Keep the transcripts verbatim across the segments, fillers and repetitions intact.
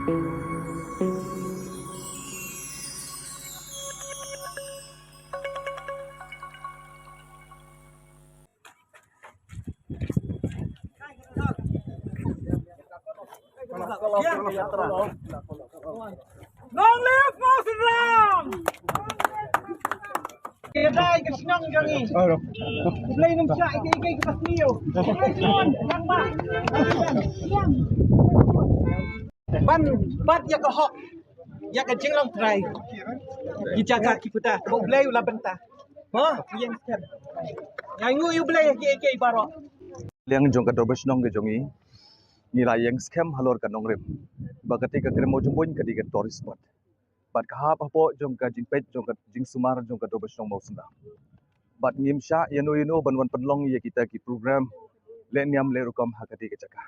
Long live Mawsynram! Ka dei ka shnong jong ngi. Blei nang shah ïa kiei kiei kiba sniew. Ban bat ïa ka hok, ïa ka jinglong trai. Ki jaka ki puta, U Blei u la bynta. Ha, ïeng skhem. Ngai ngu ïa U Blei ïa kiei kiei baroh. Liang jong ka dorbar shnong ka jong ngi, ngi la ïeng skhem halor ka nongrim ba kata ka krem Mawjymbuin ka dei ka tourist spot. Bad ka hap hapoh jong ka jingpeit jong ka jingsumar jong ka dorbar shnong Mawsynram. Bad ngim shah ïano ïano ban wan pynlong ïa kita ki program leh niam leh rukom ha kata ka jaka.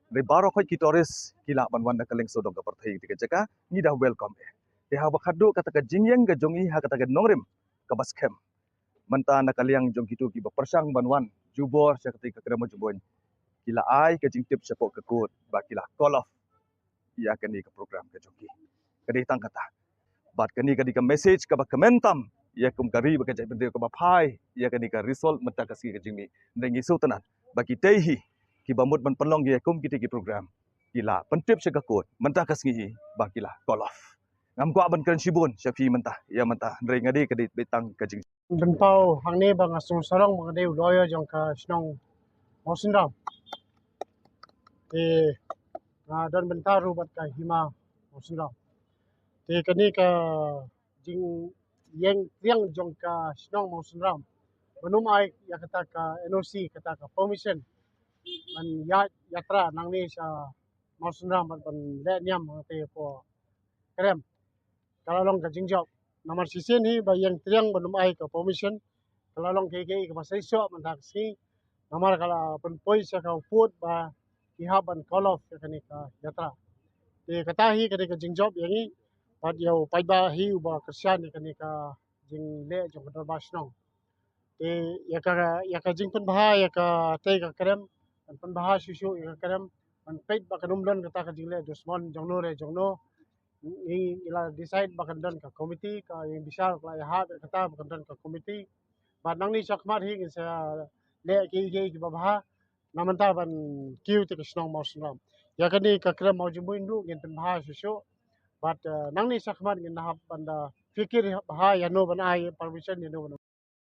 Hynrei baroh khoit ki tourist ki lah ban wan na ka lyngsawdong ka pyrthei kata ka jaka, ngi da welcome eh. Te haba khatduh kata ka jingïeng ka jong ngi ha kata ka nongrim kaba skhem, mynta na ka liang jong kito kiba pyrshang ban wan jubor sha kata ka krem Mawjymbuin, ki la ai ka jingtip shapoh ka court ba ki la call off ïa kane ka program ka jong ki. Ka dei tang kata. Bad kane ka dei ka message kaba kmen tam ïa kum ka ri bad ka jaitbynriew kaba phai ïa kane ka result mynta ka sngi ka jingmih. Hynrei ngi sngewtynnat ba kitei hi kiba mut ban pynlong ïa kum kitei ki program, ki la pyntip sha ka court mynta ka sngi hi ba ki la call off. Ngam kwah ban kren shibun sha phi mynta ïa mynta, hynrei nga dei ka dei beit tang ka jing bynpaw hangne ba nga sngewsarong ba nga dei u lawyer jong ka shnong Mawsynram. Te nga don bynta ruh bad ka hima Mawsynram. Te kane ka jingïeng triang jong ka shnong Mawsynram ban ym ai ïa kata ka N O C, kata ka permission ban ïaid yatra nangne sha Mawsynram bad ban leh niam hangta ko krem, ka la long ka jingjop. Namar shisien hi ba ïeng triang ban ym ai ka permission, ka la long kaei kaei kaba seisoh mynta ka sngi. Namar ka la pynpoi sha ka pud ba ki hap ban call off ïa kane ka yatra. Te kata hi kane ka jingjop ïa ngi bad ïa u paidbah hi uba kyrshan ïa kane ka jingleh jong ka dorbar shnong. Te ïa ka, ïa ka jingpynbha ïa katei ka krem, ban pynbha shuh shuh ïa ka krem, ban peit ba kan ym don kata ka jingleh dusmon jongno re jongno. Ngi, ngi la decide ba kan don ka committee, ka ïing bishar ka la ïahap ïa kata ba kan don ka committee. Bad nangne shakhmat hi ngin sa leh kiei kiei kiba bha na mynta ban kiew te ka shnong Mawsynram. Ïa kane ka krem Mawjymbuin ruh ngin pynbha shuh shuh. Bad, eh, nangne shakhmat ngin hap ban da fikir bha ïano ban ai permission, ïano ban